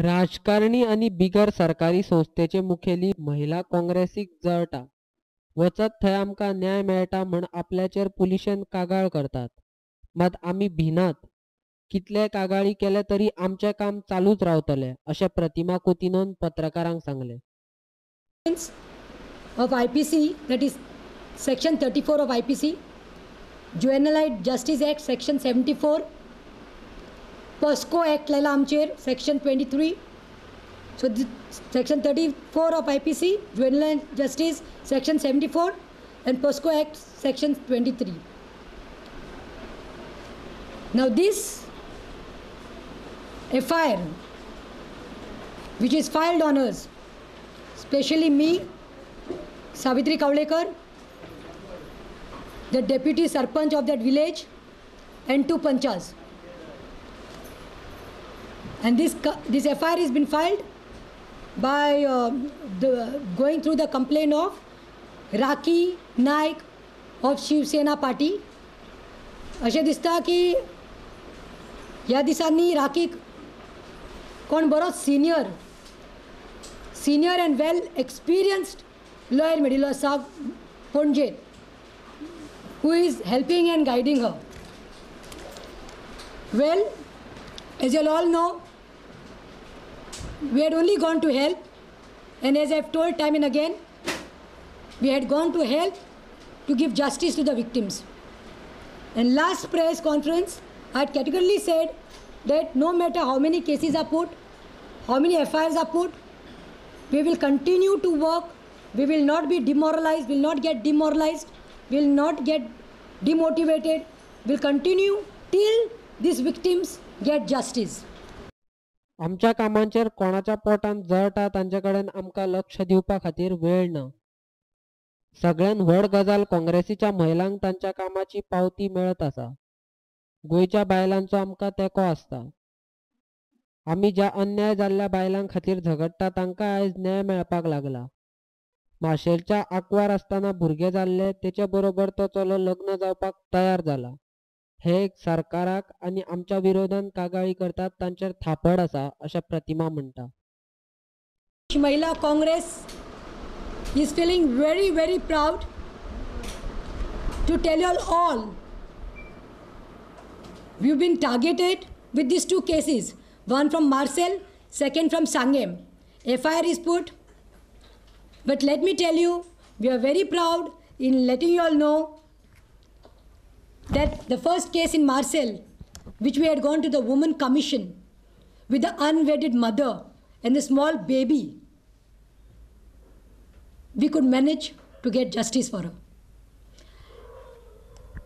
राजकारणी आनी बिगर सरकारी संस्थेचे मुखेली महिला काँग्रेसीक जळटा. वचत थंय आमकां न्याय मेळटा म्हण आपल्याचेर पुलिशेंत कागाळ करतात. मात आमी भिनात. कितलेय कागाळी केले तरी आमचें काम चालूच रावतलें अशें प्रतिमा कुतिन्होन पत्रकारांक सांगलें. Of IPC, that is section 34 of IPC, Juvenile Justice Act section 74, POCSO Act लायला आमचेर section 23. So section 34 of IPC, Juvenile Justice section 74 and POCSO Act section 23. Now this FIR which is filed on us, especially me, Savitri Kavlekar, the deputy sarpanch of that village, and 2 panchas. And this FIR has been filed by going through the complaint of Rakhi Naik of Shiv Sena party. अशें दिसता की ह्या दिसांनी राखीक कोण बरो senior and well experienced lawyer मेळिल्लो आसा पणजेत, who is helping and guiding her. Well, as you all know, we had only gone to help, and as I have told time and again, we had gone to help to give justice to the victims. And last press conference, I had categorically said that no matter how many cases are put, how many FIRs are put, we will continue to work. We will not be demoralized, will not get demoralized, will not get demotivated. Will continue till these victims get justice. आमच्या कामांचेर कोणाच्या पोटांत जळटा तांचे कडेन आमकां लक्ष दिवपा खातीर वेळ ना. सगळ्यान व्हड गजाल काँग्रेसीच्या महिलांक तांच्या कामाची पावती मेळत आसा. गोंयच्या बायलांचो आमकां तेंको आसता. आमी ज्या अन्याय जाल्ल्या बायलां खातीर झगडटा तांकां आयज न्याय मेळपाक लागला. माशेलच्या आंकवार आसतना भुरगें जाल्लें तेचे बरोबर तो चलो लग्न जावपाक तयार जाला. हे एक सरकाराक आनी आमच्या विरोधान कागाळी करतात तांचेर थापड आसा अशें प्रतिमा म्हणटा. Mahila Congress is feeling very very proud to tell you all we have been targeted with these 2 cases, one from Marcel, second from Sangem. FIR is put, but let me tell you, we are very proud in letting you all know that the first case in Marcel, which we had gone to the Women Commission with the unwedded mother and the small baby, we could manage to get justice for her.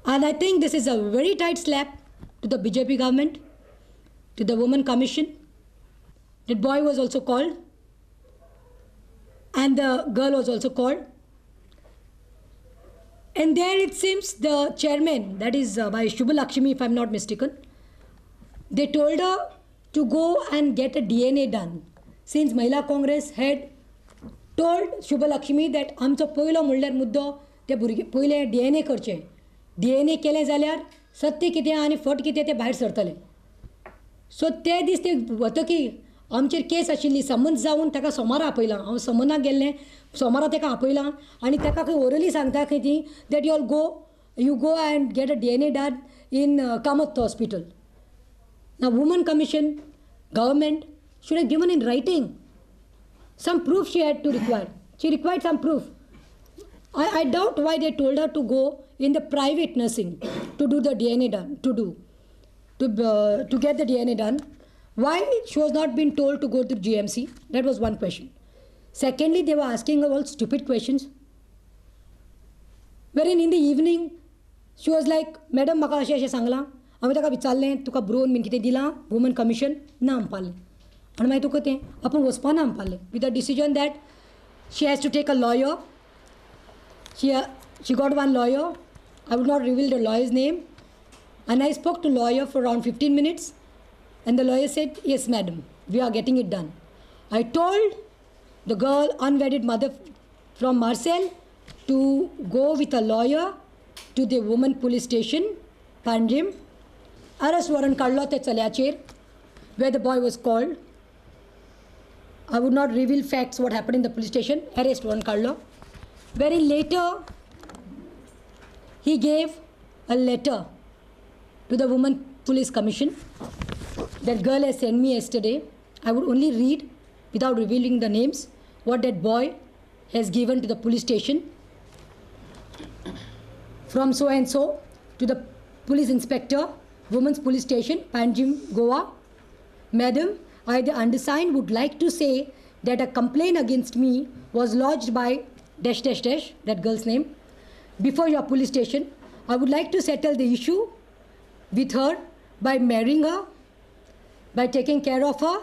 And I think this is a very tight slap to the BJP government, to the Women Commission. That boy was also called and the girl was also called. And there it seems the chairman, that is by Shubhalakshmi if I'm not mistaken, they told her to go and get a DNA done. Since Mahila Congress had told Shubhalakshmi that आमचो पयलो म्हणल्यार मुद्दो ते भुरगे पयले DNA करचे, DNA केलें जाल्यार सत्य कितें आनी फट कितें तें भायर सरतलें. सो ते दीस ते वतकीर आमचेर केस आशिल्ली, समन्स जावन ताका सोमारा आपयलां. हांव समनाक गेल्लें, सोमारा ताका आपयलां आनी ताका खंय ओरली सांगता खंय ती that you all go, you go and get a DNA done in Kamath hospital. Now woman commission, government should have given in writing some proof she had to require. She required some proof. I doubt why they told her to go in the private nursing to do the DNA done, to get the DNA done. Why she was not been told to go to GMC? That was one question. Secondly, they were asking her all stupid questions. Wherein in the evening, she was like, Madam, म्हाका अशें अशें सांगलां, हांवें ताका विचारलें, तुका brown बीन कितें दिलां, वुमन कमिशन ना म्हणपालें. आनी मागीर तुका तें आपूण वचपा ना म्हणपालें. With the decision that she has to take a lawyer. She got one lawyer. I would not reveal the lawyer's name. And I spoke to lawyer for around 15 minutes. And the lawyer said, yes, madam, we are getting it done. I told the girl, unwedded mother from Marcel, to go with a lawyer to the woman police station, Panjim. Arrest warrant काडलो त्या चल्याचेर, where the boy was called. I would not reveal facts what happened in the police station. Arrest warrant काडलो. Very later he gave a letter to the Women Police Commission. That girl has sent me yesterday. I would only read, without revealing the names, what that boy has given to the police station. From so and so to the police inspector, Women's Police Station, Panjim, Goa. Madam, I, the undersigned, would like to say that a complaint against me was lodged by dash dash dash, that girl's name, before your police station. I would like to settle the issue with her by marrying her, by taking care of her,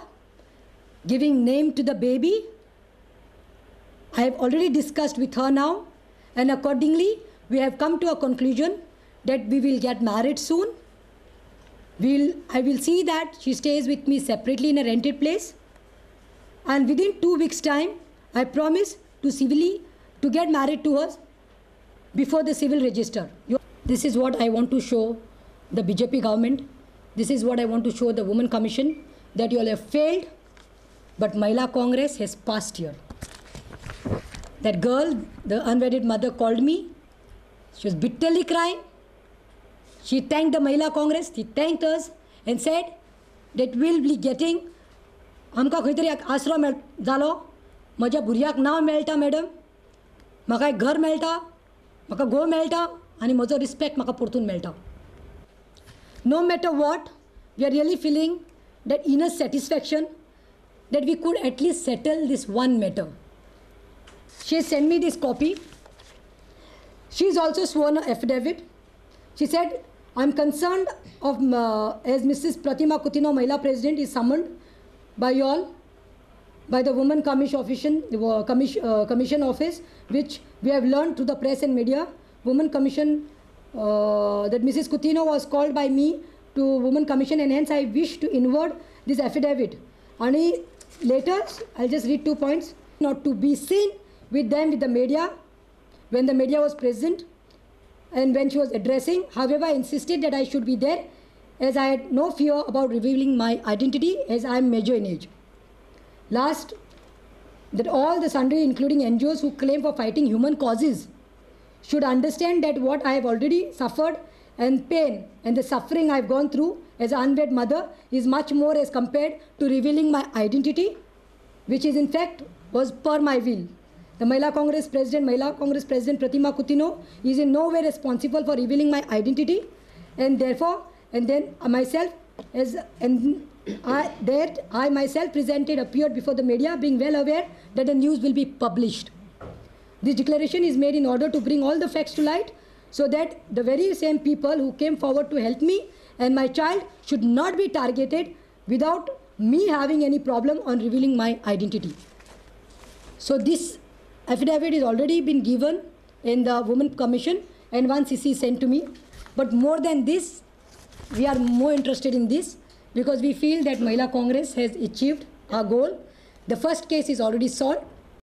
giving name to the baby. I have already discussed with her now, and accordingly we have come to a conclusion that we will get married soon. I will see that she stays with me separately in a rented place, and within 2 weeks' time, I promise to civilly to get married to her before the civil register. This is what I want to show the BJP government. This is what I want to show the Women Commission, that you all have failed, but Mahila Congress has passed here. That girl, the unwedded mother, called me. She was bitterly crying. She thanked the Mahila Congress, she thanked us and said that we'll be getting, आमकां खंय तरी आसरो जालो, म्हज्या भुरग्याक नांव मेळटा madam, म्हाका एक घर मेळटा, म्हाका घोव मेळटा आनी म्हजो रिस्पेक्ट म्हाका परतून मेळटा. No matter what, we are really feeling that inner satisfaction that we could at least settle this one matter. She sent me this copy. She is also sworn an affidavit. She said, I am concerned of as Mrs. Pratima Coutinho, Mahila President, is summoned by you all, by the Women Commission Commission Office, which we have learned through the press and media. Women Commission, that Mrs. Coutinho was called by me to Women Commission, and hence I wish to invert this affidavit. And later, I'll just read 2 points. Not to be seen with them, with the media, when the media was present and when she was addressing. However, I insisted that I should be there, as I had no fear about revealing my identity, as I am major in age. Last, that all the sundry, including NGOs who claim for fighting human causes, should understand that what I have already suffered and pain and the suffering I have gone through as an unwed mother is much more as compared to revealing my identity, which is in fact was per my will. The Mahila Congress President, Pratima Coutinho, is in no way responsible for revealing my identity, and therefore, and then myself, as and I, that I myself presented, appeared before the media, being well aware that the news will be published. This declaration is made in order to bring all the facts to light, so that the very same people who came forward to help me and my child should not be targeted without me having any problem on revealing my identity. So this affidavit is already been given in the Women Commission and one CC sent to me. But more than this, we are more interested in this because we feel that Mahila Congress has achieved our goal. The first case is already solved.